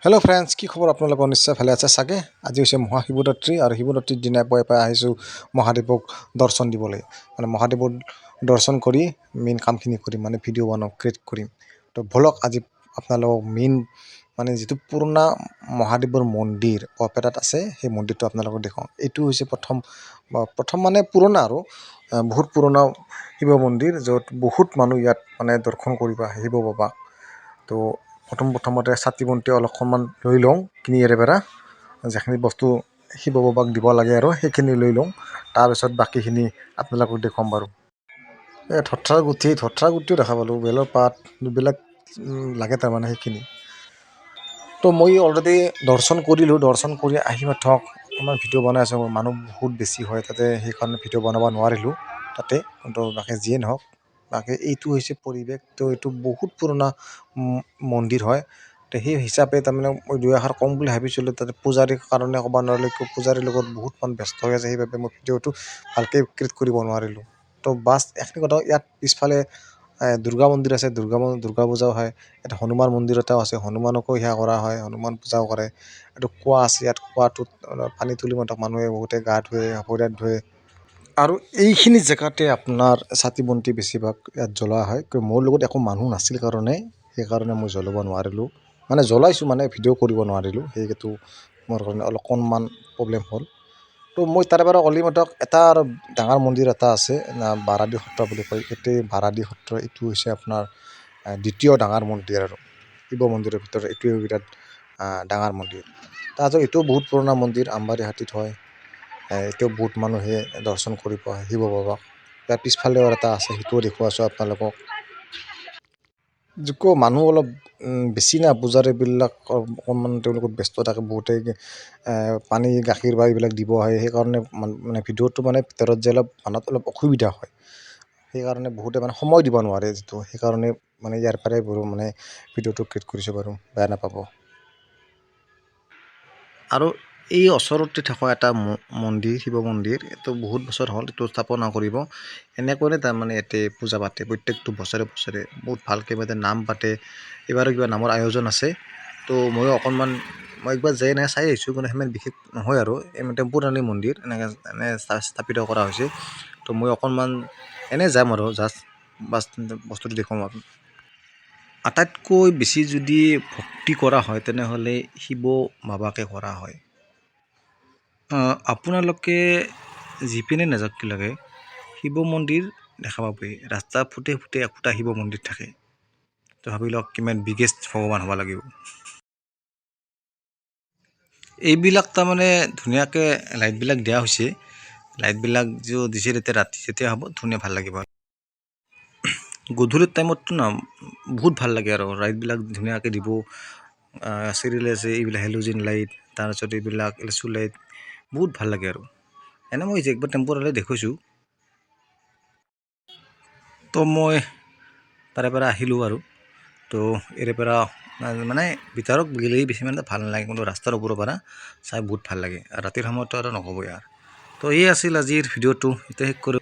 Hello' friends, কি খবৰ আপোনালোকৰ? নিশ্চয় ভালে আছে চাগে। আজি হৈছে মহাশিৱৰাত্ৰি আৰু শিৱৰাত্ৰিৰ দিনাই পুৱাই পুৱাই আহিছোঁ মহাদেৱক দৰ্শন দিবলৈ। মানে মহাদেৱৰ দৰ্শন কৰি মেইন কামখিনি কৰিম, মানে ভিডিঅ' বনাম, ক্ৰিয়েট কৰিম। তো ব'লক, আজি আপোনালোকক মেইন মানে যিটো পুৰণা মহাদেৱৰ মন্দিৰ বৰপেটাত আছে, সেই মন্দিৰটো আপোনালোকক দেখুৱাম। এইটো হৈছে প্ৰথম প্ৰথম মানে পুৰণা আৰু বহুত পুৰণা শিৱ মন্দিৰ, য'ত বহুত মানুহ ইয়াত মানে দৰ্শন কৰিব আহে শিৱ বাবাক। তো প্ৰথমতে চাকি বন্তি অলপমান লৈ লওঁ কিনি। ইয়াৰে পৰা যিখিনি বস্তু শিৱ বাবাক দিব লাগে আৰু সেইখিনি লৈ লওঁ, তাৰপিছত বাকীখিনি আপোনালোকক দেখুৱাম বাৰু। এই ধতৰা গুটি, ধতৰা গুটিও দেখা পালোঁ, বেলৰ পাত এইবিলাক লাগে তাৰমানে সেইখিনি। তো মই অলৰেডি দৰ্শন কৰিলোঁ। দৰ্শন কৰি আহি মাথক অকণমান ভিডিঅ' বনাই আছোঁ। মানুহ বহুত বেছি হয় তাতে, সেইকাৰণে ভিডিঅ' বনাব নোৱাৰিলোঁ তাতে। কিন্তু বাকী যিয়ে নহওক, বাকী এইটো হৈছে পৰিৱেশ। তো এইটো বহুত পুৰণা মন্দিৰ হয়। তো সেই হিচাপে তাৰমানে মই দুই এষাৰ ক'ম বুলি ভাবিছিলোঁ, তাতে পূজাৰীৰ কাৰণে ক'ব নোৱাৰিলোঁ। পূজাৰীৰ লগত বহুত মানুহ ব্যস্ত হৈ আছে, সেইবাবে মই ভিডিঅ'টো ভালকৈ ক্ৰিয়েট কৰিব নোৱাৰিলোঁ। তো বাছ, এইখিনি কথা। ইয়াত পিছফালে দুৰ্গা মন্দিৰ আছে, দুৰ্গা পূজাও হয়। ইয়াত হনুমান মন্দিৰ এটাও আছে, হনুমানকো সেৱা কৰা হয়, হনুমান পূজাও কৰে। এইটো কুঁৱা আছে, ইয়াত কুঁৱাটোত অলপ পানী তুলি মাত্ৰ মানুহে বহুতে গা ধুৱে, ভৰি হাত ধুৱে। আৰু এইখিনি জেগাতে আপোনাৰ চাকি বন্তি বেছিভাগ ইয়াত জ্বলোৱা হয়। মোৰ লগত একো মানুহ নাছিল কাৰণে সেইকাৰণে মই জ্বলাব নোৱাৰিলোঁ। মানে জ্বলাইছোঁ, মানে ভিডিঅ' কৰিব নোৱাৰিলোঁ, সেইটো মোৰ কাৰণে অলপ অকণমান প্ৰব্লেম হ'ল। তো মই তাৰে পৰা অলিমতক এটা আৰু ডাঙৰ মন্দিৰ এটা আছে, বাৰাদি সত্ৰ বুলি কয়। এইটোৱে বাৰাদি সত্ৰ। এইটো হৈছে আপোনাৰ দ্বিতীয় ডাঙৰ মন্দিৰ আৰু শিৱ মন্দিৰৰ ভিতৰত এইটোৱে বিৰাট ডাঙৰ মন্দিৰ। তাৰপিছত এইটোও বহুত পুৰণা মন্দিৰ, আমবাৰীহাটীত হয়। এতিয়াও বহুত মানুহে দৰ্শন কৰিব আহে শিৱ বাবাক। ইয়াৰ পিছফালেও এটা আছে, সেইটোও দেখুৱাইছোঁ আপোনালোকক। যোকো মানুহ অলপ বেছি না, পূজাৰীবিলাক অকণমান তেওঁলোকৰ ব্যস্ত থাকে, বহুতে পানী, গাখীৰ বা এইবিলাক দিব আহে। সেইকাৰণে মানে ভিডিঅ'টো মানে ভিতৰত যে অলপ বনাত অলপ অসুবিধা হয়, সেইকাৰণে বহুতে মানে সময় দিব নোৱাৰে যিটো। সেইকাৰণে মানে ইয়াৰ পৰাই বাৰু মানে ভিডিঅ'টো ক্ৰিয়েট কৰিছোঁ বাৰু, বেয়া নাপাব। আৰু এই ওচৰতে থকা এটা মন্দিৰ, শিৱ মন্দিৰ, এইটো বহুত বছৰ হ'ল এইটো স্থাপনা কৰিব। এনেকৈয়ে তাৰমানে ইয়াতে পূজা পাতে প্ৰত্যেকটো বছৰে বছৰে, বহুত ভালকৈ মানে নাম পাতে। এইবাৰো কিবা নামৰ আয়োজন আছে। তো ময়ো অকণমান, মই একবাৰ যাই এনেকৈ চাই আহিছোঁ, কিন্তু সিমান বিশেষ নহয় আৰু। এই পুৰণি মন্দিৰ এনেকৈ এনে স্থাপিত কৰা হৈছে। তো মই অকণমান এনেই যাম আৰু জাষ্ট বাছ বস্তুটো দেখুৱাম আৰু। আটাইতকৈ বেছি যদি ভক্তি কৰা হয়, তেনেহ'লে শিৱ বাবাকে কৰা হয়। আপোনালোকে যিপিনে নাযাওক কি লাগে, শিৱ মন্দিৰ দেখা পাবই। ৰাস্তা ফুটে ফুটে একোটা শিৱ মন্দিৰ থাকে। তো ভাবি লওক কিমান বিগেষ্ট ভগৱান হ'ব লাগিব। এইবিলাক তাৰমানে ধুনীয়াকৈ লাইটবিলাক দিয়া হৈছে। লাইটবিলাক যি দিছে, তেতিয়া ৰাতি যেতিয়া হ'ব ধুনীয়া ভাল লাগিব। গধূলিৰ টাইমততো ন বহুত ভাল লাগে আৰু লাইটবিলাক ধুনীয়াকৈ দিব চিৰিয়েল আছে, এইবিলাক হেল'জিন লাইট, তাৰপিছত এইবিলাক এলচু লাইট, বহুত ভাল লাগে। আৰু এনে মই একবাৰ টেম্পৰাৰী দেখুৱাইছোঁ। তো মই তাৰে পৰা আহিলোঁ আৰু। তো ইয়াৰে পৰা মানে ভিতৰত গ'লেই বেছি মানে ভাল নালাগে, কিন্তু ৰাস্তাৰ ওপৰৰ পৰা চাই বহুত ভাল লাগে। আৰু ৰাতিৰ সময়ততো আৰু নক'বই আৰু। তো এই আছিল আজিৰ ভিডিঅ'টো, এতিয়া শেষ কৰোঁ।